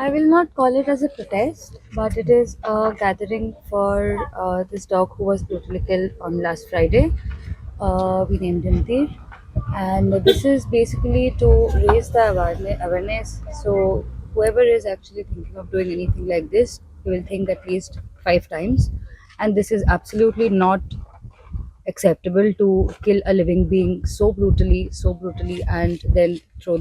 I will not call it as a protest, but it is a gathering for this dog who was brutally killed on last Friday. We named him Tir, and this is basically to raise the awareness. So whoever is actually thinking of doing anything like this, he will think at least 5 times. And this is absolutely not acceptable to kill a living being so brutally, and then throw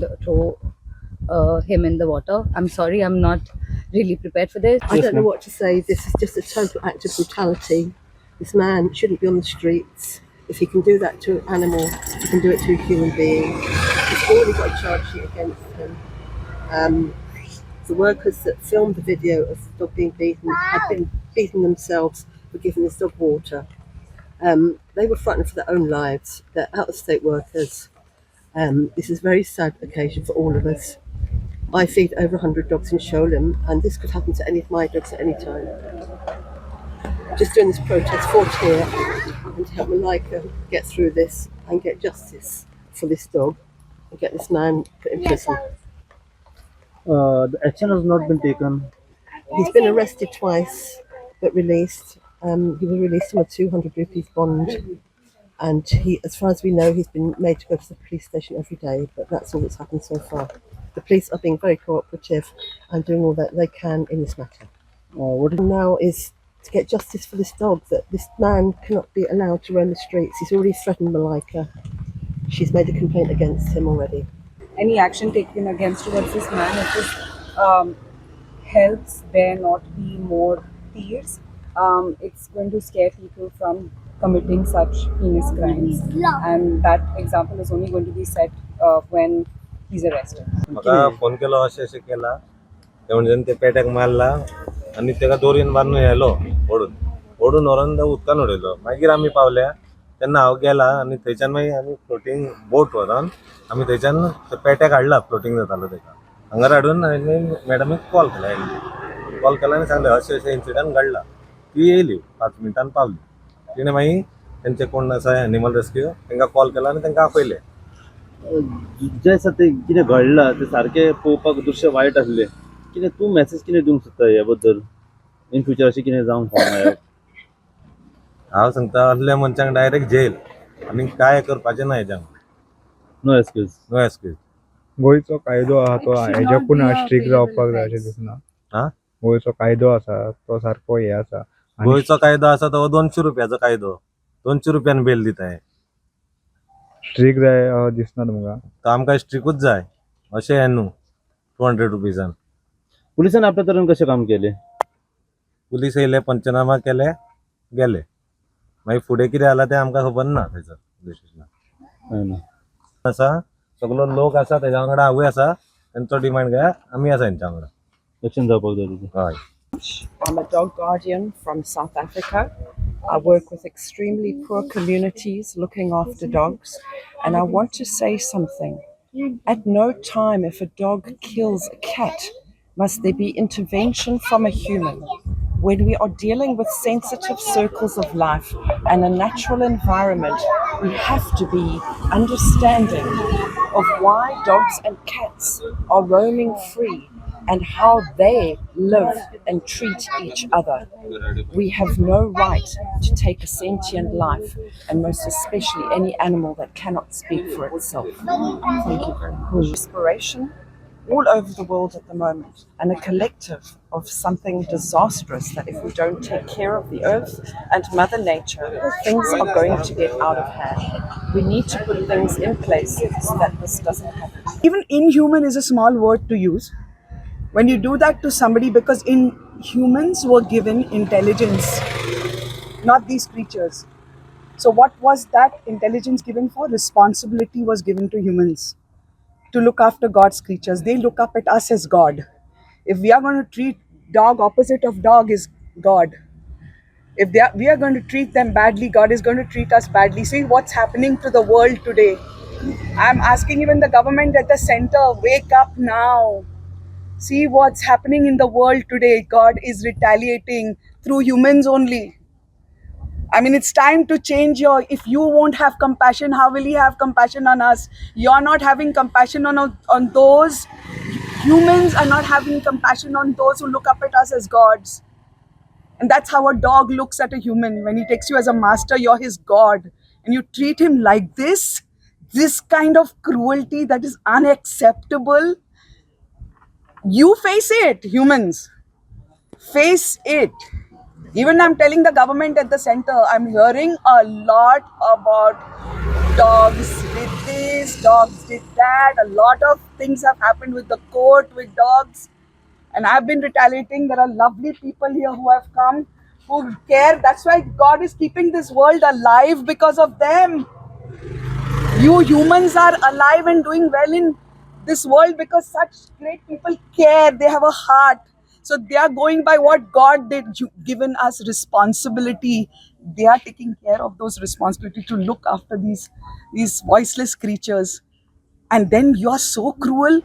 him in the water. I'm sorry, I'm not really prepared for this. I don't know what to say. This is just a total act of brutality. This man shouldn't be on the streets. If he can do that to an animal, he can do it to a human being. He's already got a charge sheet against him. The workers that filmed the video of the dog being beaten had been beaten themselves for giving this dog water. They were frightened for their own lives. They're out-of-state workers. This is a very sad occasion for all of us. I feed over 100 dogs in Siolim, and this could happen to any of my dogs at any time. Just doing this protest for Tir and to help Malaika get through this and get justice for this dog and get this man put in prison. The action has not been taken. He's been arrested twice, but released. He was released on a 200 rupees bond, and he, as far as we know, he's been made to go to the police station every day, but that's all that's happened so far. The police are being very cooperative and doing all that they can in this matter. What is Now is to get justice for this dog, that this man cannot be allowed to roam the streets. He's already threatened Malaika. She's made a complaint against him already. Any action taken against towards this man, it just helps there not be more tears. It's going to scare people from committing such heinous crimes, and that example is only going to be set when he's arrested. म्हाका phone केलो अशें अशें केला ते म्हणजे ते पेट्याक मारला आनी तेका दोरयेन बांदून व्हेलो ओडून ओडून व्हरोन उदकान उडयलो. मागीर आमी पावल्या तेन्ना हांव गेला आनी थंयच्यान मागीर आमी फ्लोटींग बोट व्हरोन आमी थंयच्यान पेट्याक हाडला. फ्लोटींग जातालो तेका हांगार हाडून हांवें मॅडमीक कॉल केला, कॉल केला आनी सांगलें अशें अशें इन्सिडंट घडला. ती येयली 5 मिनटान पावली. तिणें मागीर तेंचे कोण आसा एनिमल रेस्क्यू तेंकां कॉल केला आनी तेंकां आपयलें. जे आसा ते कितें घडलां ते सारकें पळोवपाक दृश्य वायट आसलें. कितें तूं मॅसेज कितें दिवंक सोदता ह्या बद्दल, इन फ्युचर अशें कितें जावंक फावना? हांव सांगता असल्या मनशांक डायरेक्ट जेल आनी काय करपाचें ना हेज्या. No excuse. No excuse. गोंयचो कायदो आहा तो It should not हेज्याकून be a strict bailable जावपाक जाय अशें offense. दिसना. आं? गोंयचो कायदो आसा तो सारको हे आसा आनी गोंयचो कायदो आसा तो 200 रुपयाचो कायदो, 200 रुपयान बेल दिताय. स्ट्रीक जाय अशें दिसना तुमकां? तो आमकां स्ट्रिकूच जाय अशें हें न्हू 200 रुपीजान. पुलिसान आपल्या तरेन कशें काम केलें? पुलीस येयले, पंचनामा केले, गेले. मागीर फुडें कितें जालां तें आमकां खबर ना. थंयसर पुलीस स्टेशनार हय ना आसा सगलो लोक आसा तेज्या वांगडा, हांवूय आसा. तेंचो डिमांड घेया, आमी आसा तेंच्या वांगडा. एक्शन जावपाक जाय तेजें. हय. I'm a dog guardian from South Africa. I work with extremely poor communities looking after dogs. And I want to say something. At no time, if a dog kills a cat, must there be intervention from a human. When we are dealing with sensitive circles of life and a natural environment, we have to be understanding of why dogs and cats are roaming free and how they live and treat each other. We have no right to take a sentient life, and most especially any animal that cannot speak for itself. Thank you very much. Desperation all over the world at the moment, and a collective of something disastrous that if we don't take care of the earth and Mother Nature, things are going to get out of hand. We need to put things in place so that this doesn't happen. Even inhuman is a small word to use when you do that to somebody, because in humans were given intelligence, not these creatures. So what was that intelligence given for? Responsibility was given to humans to look after God's creatures. They look up at us as God. If we are going to treat dog, opposite of dog is God. If we are going to treat them badly, God is going to treat us badly. See what's happening to the world today. I'm asking even the government at the center, wake up now. See what's happening in the world today. God is retaliating through humans only. I mean, it's time to change your... If you won't have compassion, how will he have compassion on us? You're not having compassion on those Humans are not having compassion on those who look up at us as gods. And that's how a dog looks at a human. When he takes you as a master, you're his god. And you treat him like this kind of cruelty that is unacceptable. You face it, humans. Face it. Even I'm telling the government at the center, I'm hearing a lot about dogs did this, dogs did that. A lot of things have happened with the court, with dogs. And I've been retaliating. There are lovely people here who have come, who care. That's why God is keeping this world alive, because of them. You humans are alive and doing well in this world because such great people care. They have a heart. So they are going by what God did, given us responsibility. They are taking care of those responsibility to look after these voiceless creatures. And then you are so cruel.